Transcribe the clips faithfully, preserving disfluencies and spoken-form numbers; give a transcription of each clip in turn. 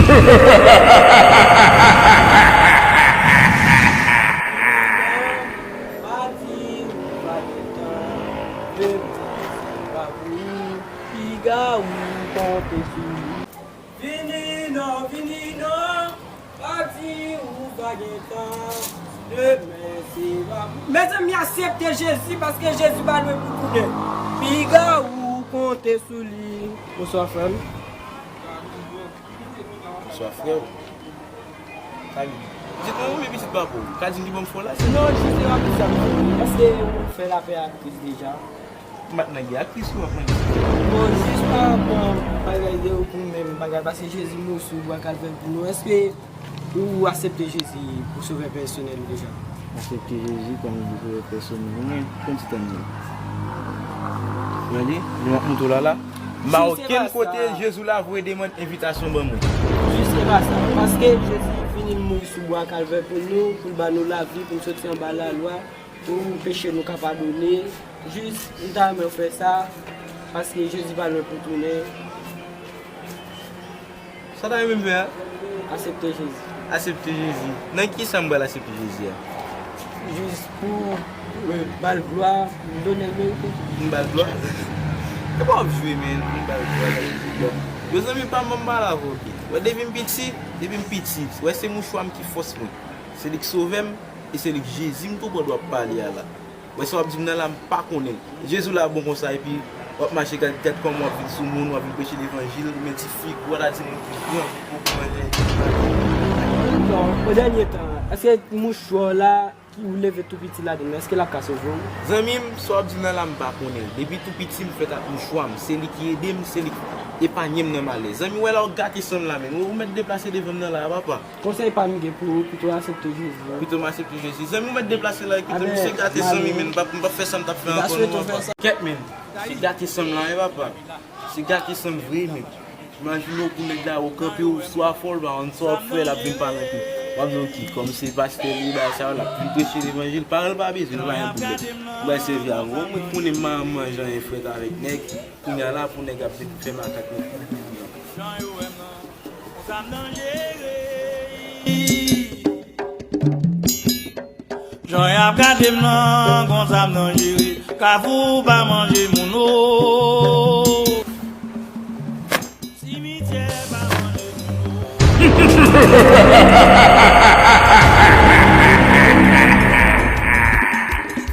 Pa di ou pa gen tan, demen se pa pou ou, piga ou konte sou li. Vini non, vini non, pa di ou pa gen tan, demen se pa pou ou. Mezanmi, aksepte Jezi, paske Jezi pa lwen pou tounen. Piga ou konte sou li. Bonswa, frè m. Bonswa, frè m. Salut. Di m, ou vle pitit papa w? Ou ka di m ki ban m fè w la, se... Non, jis se rapid sa m di. Èske ou fè lapè ak Kris deja? M pa t nan gè ak Kris, wi, m ap mande. Bon, jis pa rapò bagay de ou pou menm bagay, paske Jezi mouri sou bwa Kalvè pou nou. Èske ou aksepte Jezi pou sovè pèsonèl ou deja? Aksepte Jezi kòm sovè pèsonèl mwen. Pran ti tan nan. Gade, nou ap montre w la, la. M pa okenn kote Jezi la voye demann envitasyon ban mwen. Jis se pa sa. Paske Jezi vini mouri sou bwa Kalvè pou nou, pou l ba nou lavi, pou n soti anba lalwa, pou peche nou ka padone. Jis, m ta renmen w fè sa, paske Jezi pa lwen pou tounen. Sa w ta renmen m fè a? Aksepte Jezi. Aksepte Jezi. Nan ki sa m pral aksepte Jezi a? Jis pou, euh, ba l glwa, m donnen l merite. M ba l glwa? E pa w ap jwe, men, m ba l glwa. Mezanmi, pa m, m pale avè w, oke. Wè, depi m piti, depi m piti, wè, se mouchwa m ki fòs mwen. Se li k sove m, e se li k Jezi m tou pran dwa ap pale a la. Wè sa w ap di m nan la, m pa konnen l. Jezi w la bon konsa, epi w ap mache, gad, gad kòman w ap vin sou moun, w ap vin preche levanjil, men ti figi w la, timoun ki gran, pou manje. Bon, o dènye tan, èske mouchwa w la, ki ou leve tou piti ladan l, èske l ap ka sove w? Zanmi m, sa w ap di m nan la, m pa konnen l. Depi tou piti, m fèt ak mouchwa m. Se li ki ede m, se li k epanye m nan malè. Zanmi, wè la w gate san m la, men. Ou mèt deplase devan m nan la, papa. Konsèy pa m gen pou ou, pito aksepte Jezi, wi. Pito m aksepte Jezi. Zanmi, ou mèt deplase la, kite m, se gate san m, men, m p ap, m p ap fè sa m t ap fè ankò, non, papa. Kèt, men. Se gate san m la, wi, papa. Se gate san m vre, men. Imajine w pou nèg la, ou kanpe, ou swa fò, l pa konn sa w ap fè, l ap vin pale anpil. W ap di, oke, kòm se pastè li, bagay sa yo, l ap vin preche levanjil, paran l pa bezwen, pa gen pwoblèm. Ou bay sèvi avè w. Mwen konnen m pa manje anyen frèt avèk nèg, kounye a la pou nèg ap vin fè makak nan figi m nan. Jan y ap gade m nan, konsa m danjere. Kafou pa manje moun, o. Simityè pa manje moun, o.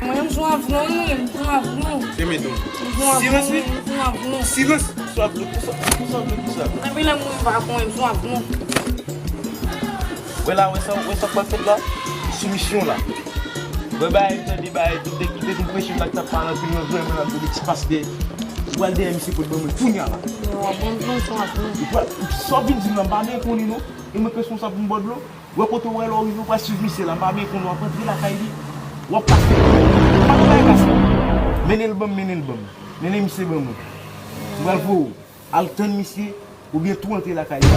Mwen, m sou avyon, wi, m sou avyon. Se men tou. M sou avyon, wi, m sou avyon. Silans. Sou avyon, sou, sou avyon, sou avyon. Depi lè m mouri, m pa konnen, m sou avyon. Wè la, wè sa, wè sa k pral fèt la? Soumisyon la. Wè bagay, tande bagay, tout nèg ki te vin preche m la, ki t ap pale anpil nan zòrèy mwen la, m te di ti pastè, ou pral dèyè misye pou l ban mwen kounye a la. Yo, w ap ban m pran sou avyon. Ou pral, sa w vin di m nan, m pa byen konnen non. E mwen k responsab pou m ba w dlo. Wè kote w wè la w rive, w pral swiv misye la, m pa byen konnen, w ap rantre lakay li, w ap pase. Pa gen bagay pase. Mennen l ban m, mennen l ban m. Mennen misye ban mwen. M pral voye w. Al tann misye, oubyen tou antre lakay li.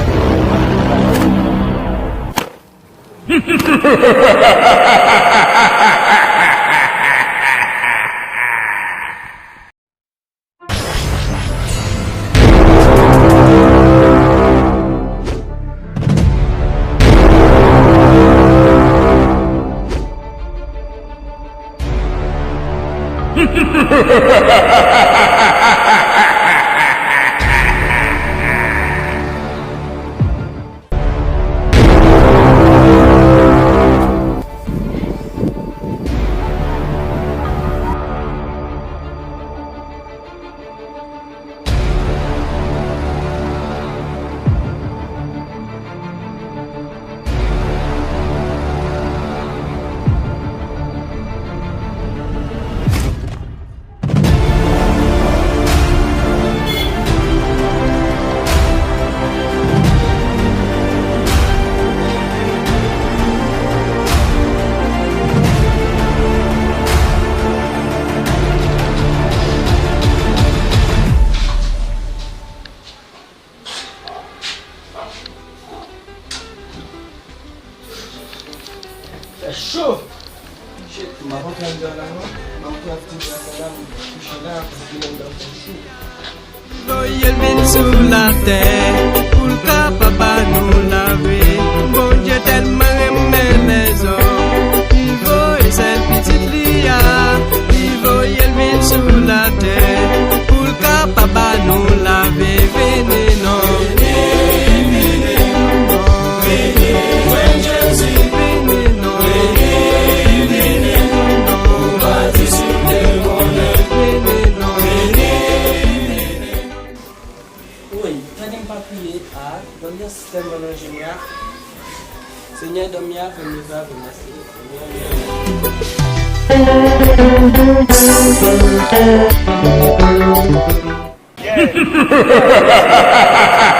Fè cho! Shit, m ap antre anndan la, non? M ap antre ak ti bra sa la, m kouche la, paske anndan fè cho. Voye l vin sou latè, pou l kapab ba nou la. M pa priye a, dòmi an tèlman nan je m la. Senyè, dòmi a fè m leve avè m, paske dòmi an